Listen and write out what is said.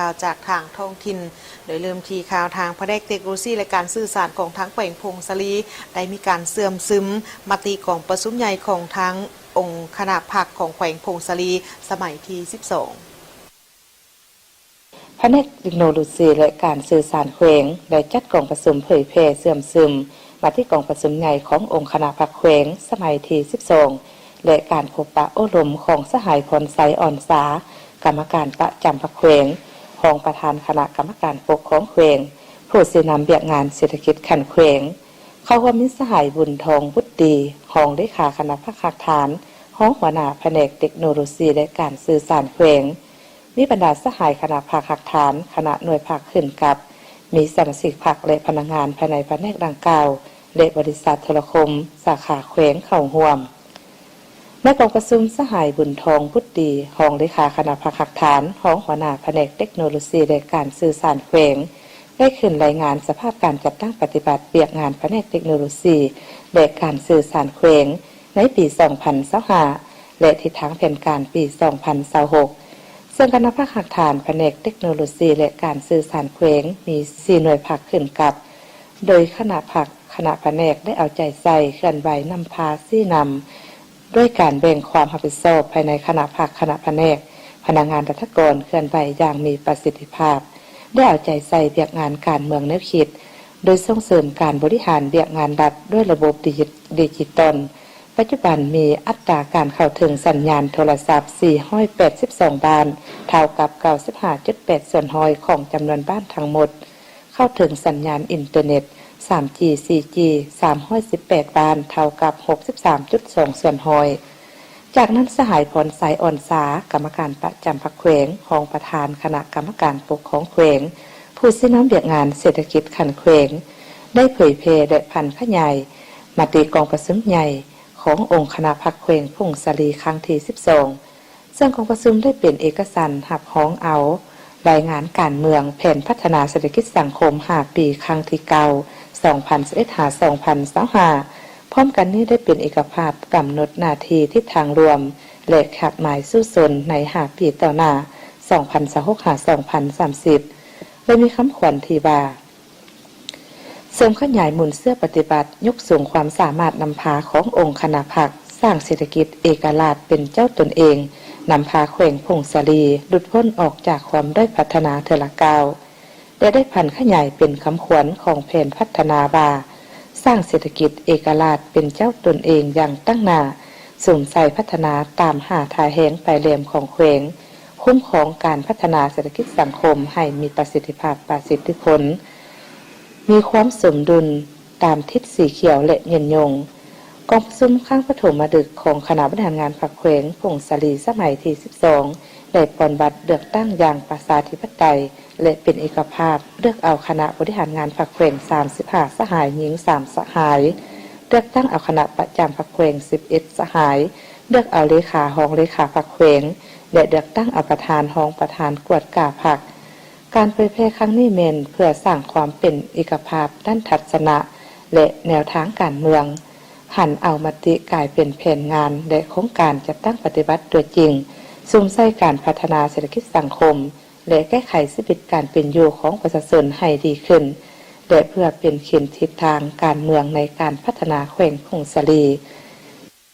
ຂ່າວຈາກທາງທ້ອງຖິ່ນ ໂດຍເລີ່ມທີ່ຂ່າວທາງພະແນກເຕັກໂນໂລຊີ ແລະ ການສື່ສານຂອງທາງແຂວງຜົ້ງສາລີ ໄດ້ມີການເຊື່ອມຊຶມມະຕິກອງປະຊຸມໃຫຍ່ຂອງທາງອົງຄະນະພັກຂອງແຂວງຜົ້ງສາລີ ສະໄໝທີສິບສອງ. ພະແນກເຕັກໂນໂລຊີ ແລະ ການສື່ສານແຂວງ ໄດ້ຈັດກອງປະຊຸມເຜີຍແຜ່ເຊື່ອມຊຶມມະຕິກອງປະຊຸມໃຫຍ່ຂອງອົງຄະນະພັກແຂວງ ສະໄໝທີສິບສອງ ແລະ ການພົບປະໂອ້ລົມຂອງສະຫາຍ ພອນໄຊ ອອນສາ ກຳມະການປະຈຳພັກແຂວງ, ຮອງປະທານຄະນະກຳມະການປົກຄອງແຂວງ, ຜູ້ຊີ້ນຳວຽກງານເສດຖະກິດຂັ້ນແຂວງ. ເຂົ້າຮ່ວມມີສະຫາຍ ບຸນທອງ ບຸດດີ ຮອງເລຂາຄະນະພັກຮາກຖານ, ຮອງຫົວໜ້າພະແນກເຕັກໂນໂລຊີ ແລະ ການສື່ສານແຂວງ, ມີບັນດາສະຫາຍຄະນະພັກຮາກຖານ, ຄະນະໜ່ວຍພັກຂຶ້ນກັບ, ມີສະມາຊິກພັກ ແລະ ພະນັກງານພາຍໃນພະແນກດັ່ງກ່າວ ແລະ ບໍລິສັດໂທລະຄົມສາຂາແຂວງເຂົ້າຮ່ວມ. ໃນກອງປະຊຸມ, ສະຫາຍ ບຸນທອງ ບຸດດີ ຮອງເລຂາຄະນະພັກຮາກຖານ, ຮອງຫົວໜ້າພະແນກເຕັກໂນໂລຊີ ແລະ ການສື່ສານແຂວງ ໄດ້ຂຶ້ນລາຍງານສະພາບການຈັດຕັ້ງປະຕິບັດວຽກງານພະແນກເຕັກໂນໂລຊີ ແລະ ການສື່ສານແຂວງ ໃນປີສອງພັນຊາວຫ້າ ແລະ ທິດທາງແຜນການປີສອງພັນຊາວຫົກ ເຊິ່ງຄະນະພັກຮາກຖານພະແນກເຕັກໂນໂລຊີ ແລະ ການສື່ສານແຂວງ ມີສີ່ໜ່ວຍພັກຂຶ້ນກັບ, ໂດຍຄະນະພັກ, ຄະນະພະແນກໄດ້ເອົາໃຈໃສ່ເຄື່ອນໄຫວນຳພາຊີ້ນຳ ດ້ວຍການແບ່ງຄວາມຮັບຜິດຊອບພາຍໃນຄະນະພັກ, ຄະນະພະແນກ, ພະນັກງານລັດຖະກອນເຄື່ອນໄຫວຢ່າງມີປະສິດທິພາບ, ໄດ້ເອົາໃຈໃສ່ວຽກງານການເມືອງແນວຄິດ, ໂດຍສົ່ງເສີມການບໍລິຫານວຽກງານລັດດ້ວຍລະບົບດິຈິ ດິຈິຕອນ. ປັດຈຸບັນມີອັດຕາການເຂົ້າເຖິງສັນຍານໂທລະສັບສີ່ຮ້ອຍແປດສິບສອງບ້ານ, ເທົ່າກັບເກົ້າສິບຫ້າຈຸດແປດສ່ວນຮ້ອຍຂອງຈຳນວນບ້ານທັງໝົດ, ເຂົ້າເຖິງສັນຍານອິນເຕີເນັດສາມຈີ ສີ່ຈີ ສາມຮ້ອຍສິບແປດບ້ານ, ເທົ່າກັບຫົກສິບສາມຈຸດສອງສ່ວນຮ້ອຍ. ຈາກນັ້ນ, ສະຫາຍ ພອນໄຊ ອອນສາ, ກຳມະການປະຈຳພັກແຂວງ, ຮອງປະທານຄະນະກຳມະການປົກຄອງແຂວງ, ຜູ້ຊີ້ນຳວຽກງານເສດຖະກິດຂັ້ນແຂວງ, ໄດ້ເຜີຍແຜ່ ແລະ ຜັນຂະຫຍາຍມະຕິກອງປະຊຸມໃຫຍ່ຂອງອົງຄະນະພັກແຂວງຜົ້ງສາລີ ຄັ້ງທີສິບສອງ ເຊິ່ງກອງປະຊຸມໄດ້ເປັນເອກະສັນຮັບຮອງເອົາລາຍງານການເມືອງ, ແຜນພັດທະນາເສດຖະກິດສັງຄົມຫ້າປີ ຄັ້ງທີເກົ້າ ສອງພັນຊາວເອັດ ຫາ ສອງພັນຊາວຫ້າ. ພ້ອມກັນນີ້ໄດ້ເປັນເອກະພາບກຳນົດໜ້າທີ່, ທິດທາງລວມ ແລະ ຄາດໝາຍສູ້ຊົນໃນຫ້າປີຕໍ່ໜ້າ ສອງພັນຊາວຫົກ ຫາ ສອງພັນສາມສິບ ແລະ ມີຄຳຂວັນທີ່ວ່າ ເສີມຂະຫຍາຍໝູນເຊື້ອປະຕິບັດ, ຍົກສູງຄວາມສາມາດນຳພາຂອງອົງຄະນະພັກ, ສ້າງເສດຖະກິດເອກະລາດເປັນເຈົ້າຕົນເອງ, ນຳພາແຂວງຜົ້ງສາລີຫຼຸດພົ້ນອອກຈາກຄວາມດ້ອຍພັດທະນາເທື່ອລະກ້າວ ແລະ ໄດ້ຜັນຂະຫຍາຍເປັນຄຳຂວັນຂອງແຜນພັດທະນາວ່າ ສ້າງເສດຖະກິດເອກະລາດເປັນເຈົ້າຕົນເອງຢ່າງຕັ້ງໜ້າ, ສຸມໃສ່ພັດທະນາຕາມຫ້າທ່າແຮງປາຍແຫຼມຂອງແຂວງ, ຄຸ້ມຄອງການພັດທະນາເສດຖະກິດສັງຄົມໃຫ້ມີປະສິດທິພາບ, ປະສິດທິຜົນ, ມີຄວາມສົມດຸນຕາມທິດສີຂຽວ ແລະ ຍືນຍົງ. ກອງປະຊຸມຄັ້ງປະຖົມມະດຶກຂອງຄະນະບໍລິຫານງານພັກແຂວງຜົ້ງສາລີ ສະໄໝທີສິບສອງ ໄດ້ປ່ອນບັດເລືອກຕັ້ງຢ່າງປະຊາທິປະໄຕ ແລະ ເປັນເອກະພາບ, ເລືອກເອົາຄະນະບໍລິຫານງານພັກແຂວງສາມສິບຫ້າສະຫາຍ, ຍິງສາມສະຫາຍ, ເລືອກຕັ້ງເອົາຄະນະປະຈຳພັກແຂວງສິບເອັດສະຫາຍ, ເລືອກເອົາເລຂາ, ຮອງເລຂາພັກແຂວງ ແລະ ເລືອກຕັ້ງເອົາປະທານ, ຮອງປະທານກວດກາພັກ. ການເຜີຍແຜ່ຄັ້ງນີ້ແມ່ນເພື່ອສ້າງຄວາມເປັນເອກະພາບດ້ານທັດສະນະ ແລະ ແນວທາງການເມືອງ, ຫັນເອົາມະຕິກາຍເປັນແຜນງານ ແລະ ໂຄງການຈັດຕັ້ງປະຕິບັດຕົວຈິງ, ສຸມໃສ່ການພັດທະນາເສດຖະກິດສັງຄົມ ແລະ ແກ້ໄຂຊີວິດການເປັນຢູ່ຂອງປະຊາຊົນໃຫ້ດີຂຶ້ນ ແລະ ເພື່ອເປັນເຂັມທິດທາງການເມືອງໃນການພັດທະນາແຂວງຜົ້ງສາລີ